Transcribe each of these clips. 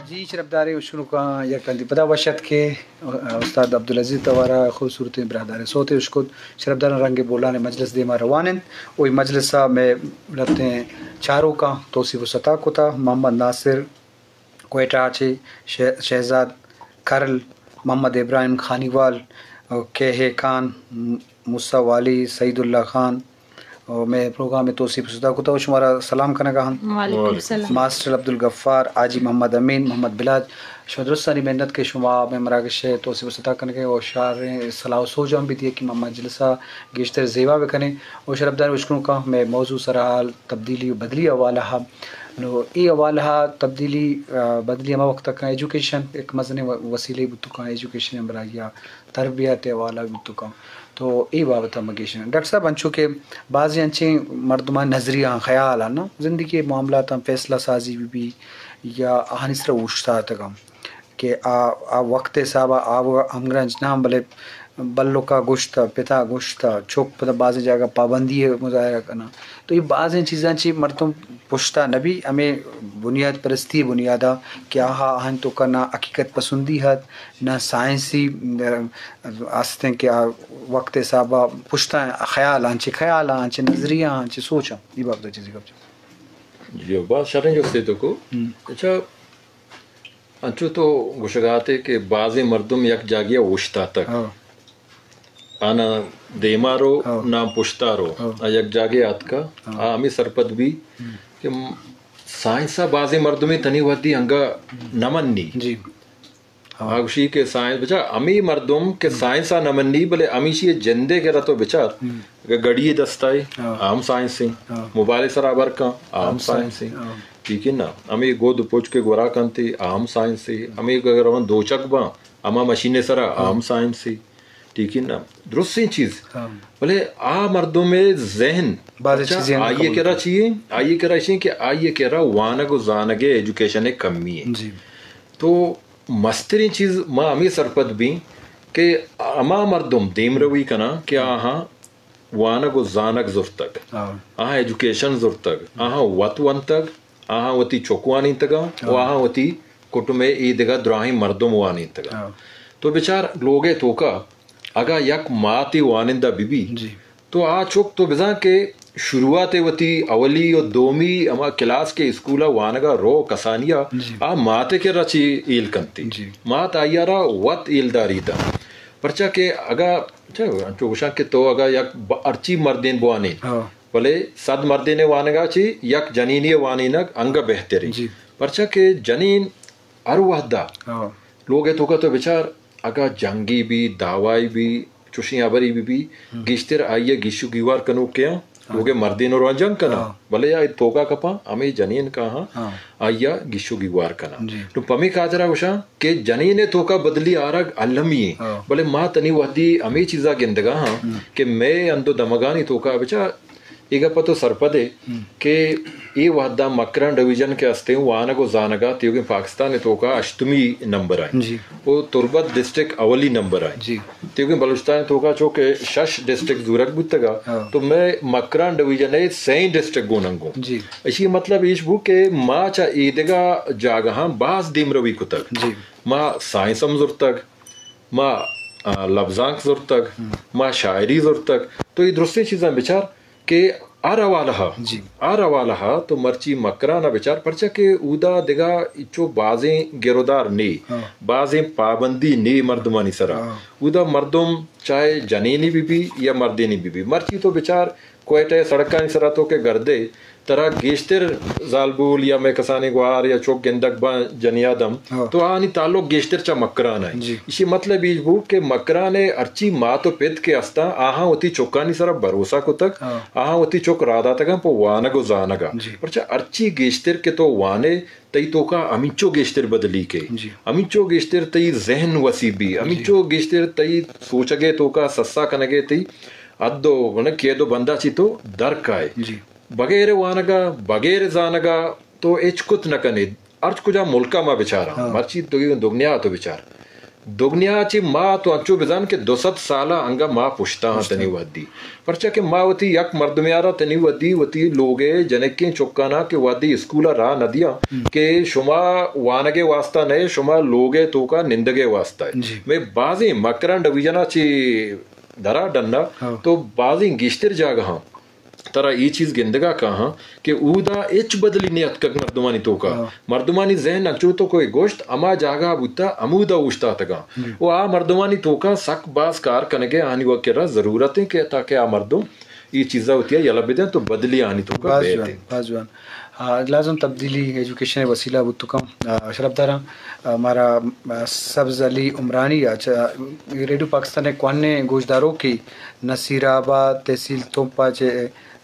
جی، شرپداریں اشکنوکاں یک رندے پدا وش اتک کہ استاد عبدالعزیز توار ءَ خوبصورتیں براہداریں سوتے اشکت۔ شرپداراں، رنگ بولان ءِ مجلس دیما روان انت۔ او اے مجلس ءَ مئے لہتیں چاروکاں توسیپ و ستا کتا، محمد ناصر کوئٹہ ءَ چہ، شہ-، شہزاد کرل، محمد ابراہیم خانیوال، کے اے خان، موسیٰ والی، سعید اللہ خان، و مئے پروگرام ءِ توسیپ و ستا کتا و شمارا سلام کنگا ہم۔ وعلیکم السلام۔ ماسٹر عبدالغفار، حاجی محمد امین، محمد بلال، شما درستانی منت کہ شما مئے مراگش ءِ توسیپ و ستا کنگے و شاریں صلاح و سوج ہم بہ دیئے کہ ما مجلس ءَ گیشتر زیبا بکنیں۔ و شرپدار اشکنوکاں، مئے موضوع سرحال تبدیلی و بدلی حوالہ ءَ۔ نو اے حوالہ ءَ تبدیلی، آ، بدلی ہما وقت ءَ کاں ایجوکیشن یک مزنیں و-، وسیلے بوتو کاں، ایجوکیشن ہمراہی ءَ تربیت ءِ حوالہ بوتو کاں۔ تو اے بابت ءَ ما گیشیں۔ ڈاکٹر صاحب، انچو کہ بازیں انچیں مردمانی نظریہ آں، خیال آں نا، زندگی ءِ معاملات آں فیصلہ سازی بہ بی یا آہانی سرا اوشتاتگ آں کہ آ، آ وقت ءِ حساب ءَ آوگ ءَ ہمگرنچ نہ آں، بلے بلک ءَ گوشت، پت ءَ گوشت، چک پدا بازیں جاگہ پابندی ءِ مظاہرہ کناں۔ تو اے بازیں چیزاں چہ مردم پشت ءَ نہ بی، ہمے بنیاد پرستی ءِ بنیاد ءَ کہ آہاں آہانی توکا نہ حقیقت پسندی ات، نہ سائنسی، م، استیں کہ آ وقت ءِ حساب ءَ پشت ءَ خیال آں، چہ خیال آں، چہ نظریہ آں، چہ سوچ آں۔ اے بابت ءَ چیزے گپ جن۔ جی، باز شریں جستے تو کو۔ ہم۔ اچھا، انچو تو گوشگاتے کہ بازیں مردم یک جاگے ءَ اوشتاتگ۔ ہاں۔ آ نہ دیما رو، ہاں۔ نہ پشتا رو۔ ہاں۔ آ یک جاگے آتکا، ہاں۔ آ ہمے سرپد بی ہم۔ کہ م-، سائنس ءَ بازیں مردمے تنی وھدی انگا ہم۔ نہ منی۔ جی۔ ہاں۔ آ گوشی کہ سائنس، بچا ہمے مردم کہ ہم۔ سائنس ءَ نہ منی، بلے ہمیشی جندے کرا تو بچار۔ ہم۔ اگہ گڑی دستا ہے، ہاں۔ آ ہم سائنس ہیں۔ ہاں۔ موبائل سرا بر کن، آ ہم ہم سائنس سائنس ہیں۔ ہاں۔ ٹھیک ہے نا؟ ہمے گد پچ کہ گورا کنتے، آ ہم سائنس ہیں۔ ہمے اگہ روان دوچک باں، ہما مشین سرا، آ ہاں۔ ہم سائنس ہیں۔ ٹھیک ہے نا؟ درستیں چیز۔ ہاں۔ بلے آ مردم ذہن، بازیں اچھا، چیزیں آئی قبول کرا کن۔ چی ہے؟ آئی کرا چی ہے کہ آئی کرا وانگ و زانگ، ایجوکیشن کمی ہے۔ جی۔ تو مستریں چیز ما ہمے سرپد بیں کہ ہما مردم دیمروی کناں کہ آہاں وانگ و زانگ زرتگ، ہاں۔ آہاں ایجوکیشن زرتگ، آہاں وت ونتگ، آہاں وتی چک وانینتگاں و ہاں۔ آہاں وتی کٹمے اے دگہ دراہیں مردم وانینتگاں۔ ہاں۔ تو بچار لوگے توکا اگاں یک ماتے وانندہ بہ بی، جی۔ تو آ چک تو بزاں کہ شروعات ءَ وتی اولی و دومی ہما کلاس کہ اسکول ءَ وانگ ءَ رو کسانی ءَ، جی۔ آ مات ءِ کرا چی ہیل کنتی۔ جی۔ مات آئی ءَ را وت ہیلداری دنت۔ پرچا کہ اگاں، چہ انچو گوشاں کہ تو اگاں یک ب-، ہرچی مردین بوانین، ہاں۔ بلے صد مردین ءِ وانگ ءَ چی یک جنینی ءِ وانینگ انگہ بہتریں۔ جی۔ پرچا کہ جنین ہر وہدا، ہاں۔ لوگ ءِ توکا تو بچار، اگاں جنگے بی، دعوائے بی، چوشیں ہبرے بہ بی، ہم۔ گیشتر آئی ءَ گیش و گیوار کنوک کئے آں؟ ہاں۔ لوگ ءِ مردین ءَ روان جنگ کناں، ہاں۔ بلے آ توکا کپاں، ہمے جنین کاہاں، ہاں۔ آئی ءَ گیش و گیوار کناں۔ جی۔ نوں پمے خاطرا گوشاں کہ جنین ءِ توکا بدلی آرگ المی ایں، ہاں۔ بلے ما تنی وہدی ہمے چیزا گندگا ہاں، ہم۔ کہ مئے ہند و دمگانی توکا بچار اے گپ ءَ تو سرپد ئے، ہم۔ کہ اے وہدا مکران ڈویژن کہ استیں، وانگ و زانگ ءَ تیوگیں پاکستان ءِ توکا ہشتمی نمبر ءَ ایں۔ جی۔ او تربت ڈسٹرکٹ اولی نمبر ءَ ایں۔ جی۔ تیوگیں بلوچستان ءِ توکا چو کہ شش ڈسٹرکٹ زورگ بوتگ ءَ، ہاں۔ تو مئے مکران ڈویژن ءِ سئیں ڈسٹرکٹ گوں ننگوں۔ جی۔ ایشی مطلب ایش بو کہ ما چہ اے دگہ جاگہاں باز دیمروی کتگ۔ جی۔ ما سائنس ہم زرتگ، ما، آ، لبزانک زرتگ، ہم۔ ما شاعری زرتگ۔ تو اے درستیں چیزاں بچار کہ ہر حوالہ ءَ، جی۔ ہر حوالہ ءَ تو مرچی مکران ءَ بچار، پرچا کہ اودا دگہ چو بازیں گرودار نے، ہاں۔ بازیں پابندی نے مردمانی سرا۔ ہاں۔ اودا مردم چاہے جنینی بہ بی یا مردینی بہ بی۔ مرچی تو بچار کوئٹہ ءِ سڑکانی سرا تو کہ گردے، ترا گیشتر زالبول یا مئے کسانیں گوار یا چک گندگ باں جنی آدم، ہاں۔ تو آہانی تعلق گیشتر چہ مکران ءَ۔ جی۔ ایشی مطلب ایش بو کہ مکران ءِ ہرچی مات و پت کہ استاں، آہاں وتی چکانی سرا بھروسہ کتگ، ہاں۔ آہاں وتی چک راہ داتگاں پہ وانگ و زانگ ءَ۔ جی۔ پرچا ہرچی گیشتر کہ تو وانے، تئی توکا ہمینچو گیشتر بدلی کئے۔ جی۔ ہمینچو گیشتر تئی ذہن وسیع بی، جی۔ ہمینچو گیشتر تئی سوچگ ءِ توکا سسا کنگ ءِ تئی حد و، مطلب، قید و بندا چی تو در کائے۔ جی۔ بغیر وانگا، بغیر زانگا تو ہچ کت نہ کنے۔ ہرچ کجا ملکا ما بچاراں، ہاں۔ مرچی تو دنیا تو بچار۔ دگنیا چہ ما تو انچو بزان کہ دو سد سال ءَ انگا ما پشتا ہاں تنی وہدی۔ پرچا کہ ما وتی یک مردمے ءَ را تنی وہدی وتی لوگ ءِ جنکیں چکاناں کہ وہدی اسکول ءَ راہ نہ دیاں کہ شما وانگ ءِ واسطہ نہ، شما لوگ ءِ توکا نندگ ءِ واسطہ۔ مئے بازیں مکران ڈویژن ءَ چہ درا ڈن ءَ تو بازیں گیشتر جاگہاں ترا اے چیز گندگا کاہاں کہ اودا ہچ بدلی نیاتکگ مردمانی توکا۔ مردمانی ذہن انچو تو کوئی گوشت ہما جاگہ بوتا، ہمودا اوشتاتگاں۔ و آ مردمانی توکا سک باز کار کنگے آنی وکرا ضرورت ہیں کہ تاکہ آ مردم اے چیزا وتیا یلہ بدیں تو بدلی آنی توکا باز بیت۔ جوان، باز جوان۔ آ، لازم تبدیلی ایجوکیشن ءِ وسیلہ بوت کنت۔ آ، شرف داراں، آ، مارا، آ، سبز علی عمرانی ءَ چہ ریڈیو پاکستان ءِ کوہنیں گوشداروکے نصیر آباد تحصیل تمپ ءَ چہ،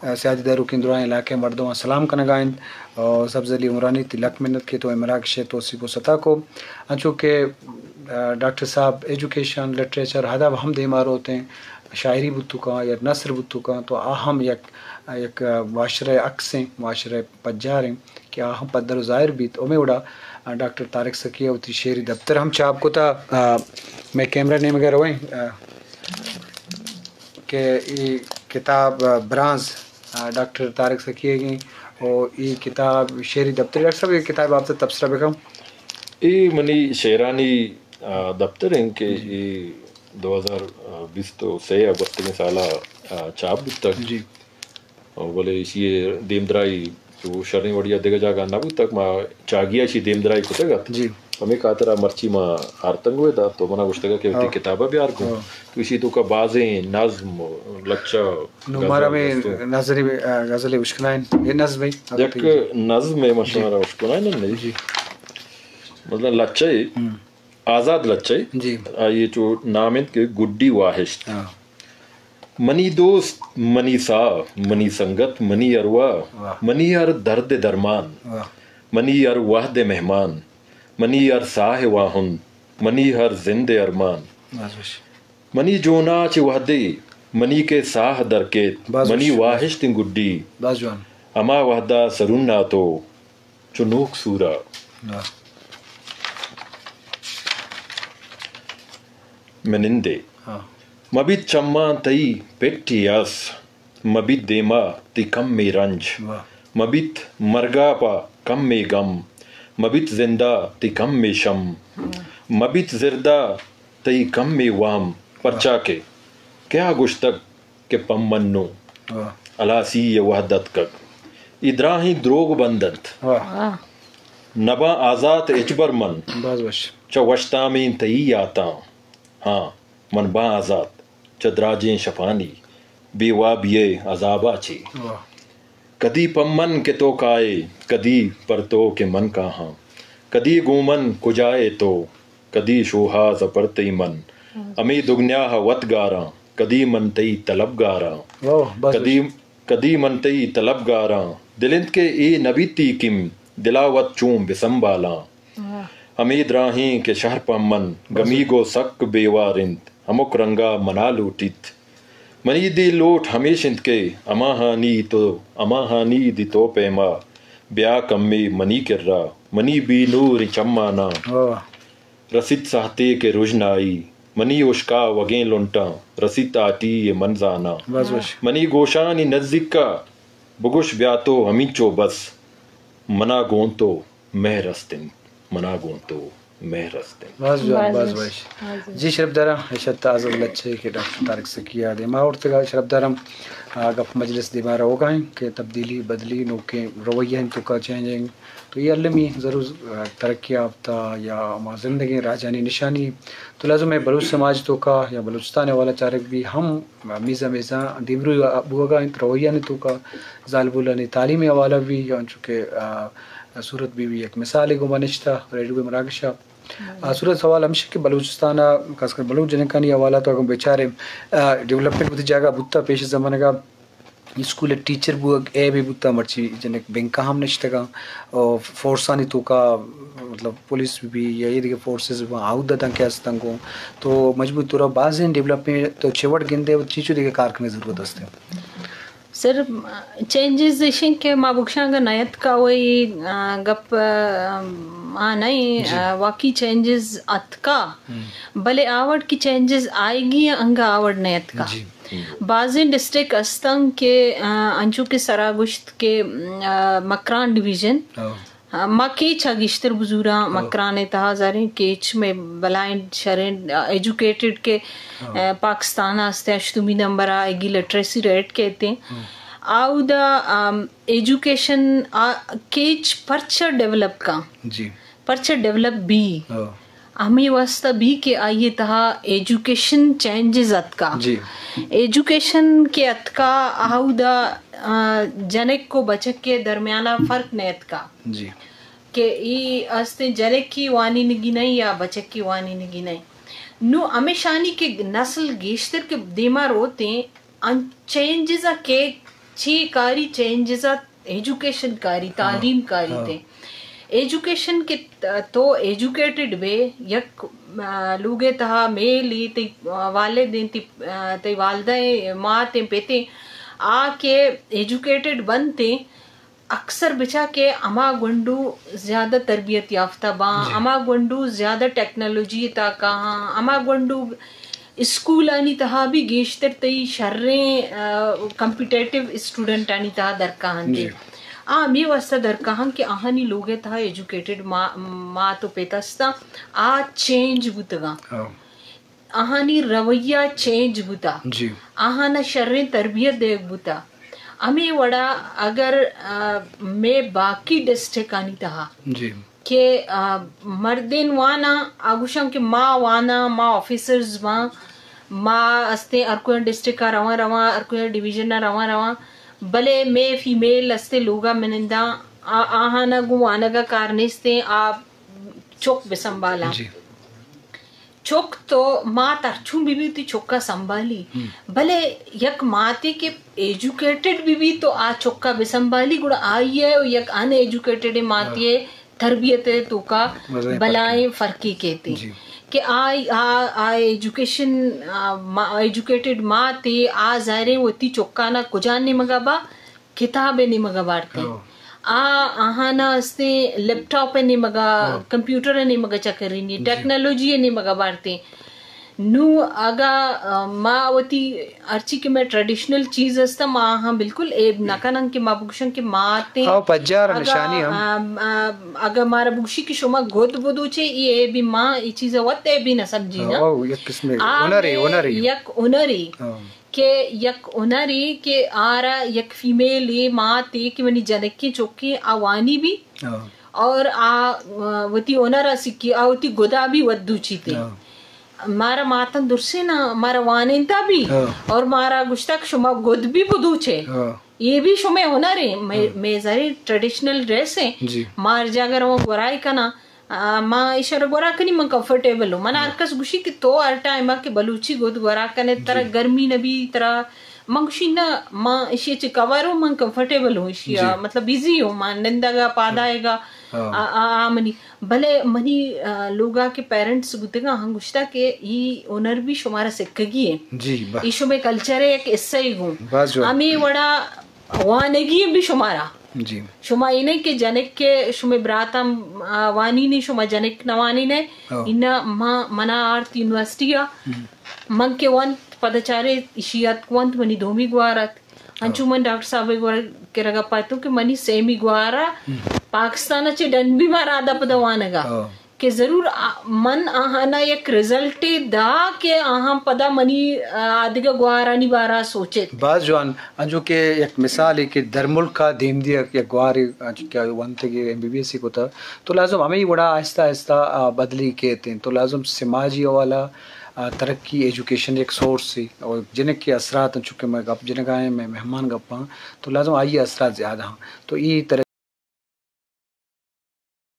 آ، سیادی داروکیں درائیں علاقہ ءِ مردماں سلام کنگا انت۔ آ، سبز علی عمرانی، تئی لک منت کہ تو اے مراگش ءِ توسیپ و ستا کو۔ انچو کہ، آ، ڈاکٹر صاحب ایجوکیشن، لٹریچر، ادب ہم دیما روت انت، شاعری بوت کنت یا نثر بوت کنت، تو آ ہم یک، یک معاشرہ ءِ عکس انت، معاشرہ ءِ پجار انت کہ آ ہم پدر و ظاہر بیت۔ ہمے وڑا، آ، ڈاکٹر طارق سخی ءَ وتی شعری دپتر ہم چاپ کتا۔ آ، مئے کیمرہ نیمگ ءَ رویں، آ، کہ اے کتاب، آ، برانز، آ، ڈاکٹر طارق سخی ءِ گیں، او اے کتاب شعری دپتر۔ ڈاکٹر صاحب، اے کتاب ءِ بابت ءَ تبصرہ بکن۔ اے منی شعرانی، آ، دپتر انت کہ اے دو ہزار بیست و سے ءَ گوستگیں سال ءَ، آ، چاپ بوتگ۔ جی۔ بلے ایشی ءِ دیمدرائی چو شریں وڑی ءَ دگہ جاگہ نہ بوتگ، ما چاگی ءَ ایشی دیمدرائی کتگ ات۔ جی۔ ہمے خاطر ءَ مرچی ما آرتنگوئے دات تو منا گوشتگ کہ وتی ہاں۔ کتاب ءَ بیار گوں۔ ہاں۔ تو ایشی توکا بازیں نظم، لچہ، نوں مارا غزل ہمے است۔ نظری، آ، غزلے اشکنائیں۔ اے نظم اے؟ یک نظم اے، ما جی۔ شمارا اشکنائیں، نہیں؟ جی۔ مطلب لچہ اے۔ ہم۔ آزاد لچہ۔ جی۔ آئی ءِ چو نام انت کہ گڈی واہشت۔ ہاں۔ منی دوست، منی ساہ، منی سنگت، منی ارواہ، واہ۔ منی ہر درد ءِ درمان، واہ۔ منی ہر وہد ءِ مہمان، منی ہر ساہ ءِ واہند، منی ہر زند ءِ ارمان۔ باز وش۔ منی جونا چہ وہدے منی کہ ساہ درکیت، باز منی وش۔ واہشت انت گڈی۔ باز جوان۔ ہما وہدا سرون ءَ تو چو نوک سورا۔ واہ۔ منندے۔ ہاں۔ مبیت چماں تئی پٹی آس، مبیت دیما تئی کمے رنج، واہ۔ مبیت مرگا پہ کمے گم، مبیت زندا تئی کمے شم، واہ۔ مبیت زردا تئی کمے وہم، پرچا واہ۔ کہ کیا گوشتگ کہ پہ من نوں واہ۔ ہلاسی ءِ وہد اتکگ۔ اے دراہیں دروگ بند انت۔ واہ۔ نباں آزات ہچبر من۔ باز وش۔ چہ وشتامیں تئی یاتاں۔ ہاں، من باں آزات چہ دراجیں شپانی بے وابی ءِ عذابا چے۔ واہ۔ کدی پہ من کہ تو کائے، کدی پر تو کہ من کاہاں، کدی گوں من کجائے تو، کدی شوہاز ءَ پر تئی من، ہمے دگنیا ءَ وت گاراں، کدی من تئی طلبگاراں، واہ، بس۔ کدی، کدی من تئی طلبگاراں، دل انت کہ اے نہ بیت تئی کیم، دلا وت چون بہ سنبالاں۔ واہ۔ ہمے دراہیں کہ شہر پہ من، بس۔ گمیگ و سک بے وار انت، ہمک رنگا منا لوٹیت۔ منی دی لوٹ ہمیش انت کہ ہماہانی تو، ہماہانی دی تو پیما بیا کمے منی کرا، منی بے نوریں چماناں۔ واہ۔ رسیت ساہتے کہ رژنائی، منی ہشکا وگیں لنٹاں، رسیت آٹی ءِ من زاناں۔ باز وش۔ منی گوشانی نزیکا بگوش بیا تو ہمینچو بس، منا گوں تو مہر است انت، منا گوں تو مہر است انت۔ باز جوان، باز باز وش۔ وش۔ باز وش۔ جی شرف داراں، ایش ات آزاد لچہ کہ ڈاکٹر طارق سخی ءَ دیما آورتگ۔ شرف داراں، آ، گپ مجلس دیما روگا انت کہ تبدیلی، بدلی، نوکیں رویہ انت توکا چینجنگ۔ تو اے المی ضرور، آ، ترقی یافتہ یا ہما زندگیں راجانی نشانی۔ تو لازم ہے بلوچ سماج توکا یا بلوچستان حوالہ چارگ بھی ہم میزا میزا دیمروی بوگا انت رویہ نے توکا زالبولانی تعلیم حوالہ بھی یا انچو کہ، آ، صورت بی بی یک مثالے گوں ما نشتہ ریڈیو مراگش ءَ۔ آ، صورت سوال ہمیش کہ بلوچستان ءَ خاص کر بلوچ جنکانی حوالہ تو اگاں بچاریں، آ، ڈیولپمنٹ وتی جاگہ بوتا پیش زمانگ ءَ اسکول ءِ ٹیچر بوگ عیبے بوتا، مرچی جنک بینک ءَ ہم نشتگاں اور فورسانی توکا مطلب پولیس بی یا اے دگہ فورسز بی آؤدا دنکہ استنگوں تو مجموعی طور بازیں ڈیولپمنٹ تو چہ وڑ گندے و چیچو دگہ کار کنگ ضرورت است۔ سر، چینجز ایش انت کہ ما بگشاں اگاں نیتکا وئی، آ، گپ، آ، آ نئیں، جی۔ آ، واقعی چینجز اتکا، ہم۔ بلے آ وڑ کہ چینجز آئیگی انت، انگا آ وڑ نیتکا۔ جی۔ بازیں ڈسٹرکٹ استن کہ، آ، انچو کہ سرا گوشت کہ، آ، مکران ڈویژن، ہاں۔ آ، ما کیچ ءَ گیشتر بزوراں، ہاں۔ مکران ءِ تہا زاریں کیچ مئے بلائیں شریں، آ، ایجوکیٹڈ کہ، ہاں۔ آ، پاکستان ءَ است ایں ہشتمی نمبر ءَ، ایگی لٹریسی ریٹ کیت ایں۔ ہاں۔ آودا، آم، ایجوکیشن آ کیچ پرچہ ڈیولپ کاں۔ جی۔ پرچہ ڈیولپ بی۔ ہاں۔ ہمے واسطہ بی کہ آئی ءِ تہا ایجوکیشن چینجز اتکا۔ جی۔ ایجوکیشن کہ اتکا، آودا، آ، جنک و بچک ءِ درمیانا فرق نہ اتکا۔ جی۔ کہ ای استیں جنکی وانینگی نئیں یا بچکی وانینگی نئیں۔ نوں ہمیشانی کہ نسل گیشتر کہ دیما روتیں، ان چینجز ءَ کہ چی کاری؟ چینجز ءَ ایجوکیشن کاری، ہاں، تعلیم کاری ہاں۔ تے۔ ایجوکیشن کہ ت-، تو ایجوکیٹڈ بے، یک، آ، لوگے تہا میل ای تی، آ، والدین تی، آ، تی والدہ مات پتے آ کہ ایجوکیٹڈ بنتے، اکثر بچا کہ ہما گونڈو زیادہ تربیت یافتہ باں، جی۔ ہما گونڈو زیادہ ٹیکنالوجی تا کاہاں، ہما گونڈو اسکولانی تہا بھی گیشتر تئی شریں، آ، کمپیٹیٹو اسٹوڈنٹانی تہا درکاہاں۔ جی۔ آ ہمے واسطہ درکاہاں کہ آہانی لوگ ءِ تہا ایجوکیٹڈ ما-، مات و پت استاں، آ چینج بوتگاں۔ ہاں۔ آہانی رویہ چینج بوتا۔ جی۔ آہانا شریں تربیت دیگ بوتا۔ ہمے وڑا اگر، آ، مئے باقی ڈسٹرکٹانی تہا جی۔ کہ، آ، مردین واناں، آ گوشاں کہ ما واناں، ما آفیسرز باں، ما استیں ہر کوئی ڈسٹرکٹ ءَ رواں رواں، ہر کوئی ڈویژن ءَ رواں رواں، بلے مئے فیمیل استیں لوگا مننداں، آ-، آہانا گوں وانگا کار نیستیں، آ چک بہ سنبھالاں۔ جی۔ چک تو مات ہرچوں بہ بی وتی چکا سنبھالی، ہم۔ بلے یک ماتے کہ ایجوکیٹڈ بہ بی تو آ چکا بہ سنبھالی، گڑا آئی ءَ یک ان ایجوکیٹڈ ماتے ءِ ہاں۔ تربیت ءِ توکا بلائیں بلائیں فرقے۔ فرقے کیتے۔ جی۔ کہ آ، آ، آ ایجوکیشن، آ، ما-، ایجوکیٹڈ ماتے آ ظاہریں وتی چکانا کجا نیمگا با، کتاب ءِ نیمگا بارتیں۔ ہاں۔ آ آہانا استیں لیپ ٹاپ ءِ نیمگا، ہاں۔ کمپیوٹر ءِ نیمگا چکرینی، جی۔ ٹیکنالوجی ءِ نیمگا بارتیں۔ نوں اگا، آ، ما وتی ہرچی کہ مئے ٹریڈیشنل چیز استاں، ما آہاں بالکل ایب نہ کناں کہ ما بگوشاں کہ ماتیں۔ ہاں، پجار اگا، نشانی ہم۔ آ، آ، اگا مارا بگوشی کہ شما گد بدوچے، ای ایبی ما ای چیز وت ایبی نہ سمجھیناں۔ ہاں، او، یک قسمے آ ہنرے، مئے ہنرے۔ یک ہنرے۔ ہاں۔ کہ یک ہنرے کہ آرا یک فیمیلے ماتے کہ منی جنکیں چکیں آ وانی بھی ہاں۔ اور آ، آ، وتی ہنرا سکی، آ وتی گدا بھی ودو چیتے۔ ہاں۔ مارا ماتن درسے نا، مارا وانینتا بھی ہاں۔ اور مارا گشتا کہ شما گد بھی بدوچے۔ ہاں۔ یہ بھی شمے ہنر ہیں، مے-، ہاں۔ مئے زرے ٹریڈیشنل ڈریس ہیں۔ جی۔ مار جاگر ہوں گورائی کنا۔ آ، ما ایشرا گورا کنی، من کمفرٹیبل ہوں۔ من ہر کس گوشی کہ تو ہر ٹائم آ کہ بلوچی گد گورا کنے، ترا جی۔ گرمی نہ بی، ترا، من گوشی نہ، ما ایشی چہ کور ہوں، من کمفرٹیبل ہوں ایشی آ، جی۔ مطلب ایزی ہوں، من نندگا، پادائیگا، ہاں۔ آ، آ، آ منی۔ بلے منی، آ، لوگا کہ پیرنٹس بوتگا، ہم گوشتا کہ ای ہنر بھی شمارا سکگی ہے۔ جی، بس۔ ای شمے کلچر ہے، یک حصہ ہی گوں۔ بس جو۔ ہمیں وڑا وانگی بھی شمارا۔ جی۔ شما اینیں کہ جنک کہ شمے براتاں، آ، وانینی، شما جنک نہ وانینے۔ ہاں۔ انا ما، منا آرت یونیورسٹی آ۔ ہم۔ من کہ ونت، پدا چارے ایشی اتک ونت، منی دومی گوار ات۔ ہاں۔ انچو من ڈاکٹر صاحب گوار کرگا پاتوں کہ منی سیمی گوارا ہم۔ پاکستان چے ڈن بھی مارا آدا پدا وانگا۔ ہاں۔ کہ ضرور آ-، من آہانا یک رزلٹے دا کہ آہاں پدا منی، آ، آدگہ گوارانی بارا سوچت۔ باز جوان، انچو کہ یک مثالے کہ در ملک ء دیم دیگ یک گوارے، انچو کہ ونتگے ایم بی بی ایس ء کتہ، تو لازم ہمے وڑا آہستہ آہستہ، آ، بدلی کیت انت۔ تو لازم سماجی حوالہ، آ، ترقی، ایجوکیشن یک سورس ہے، اور جنک کے اثرات انچو کہ میں گپ جنگا ہیں، میں مہمان گپاں، تو لازم آئی اثرات زیادہ ہاں۔ تو ای طرح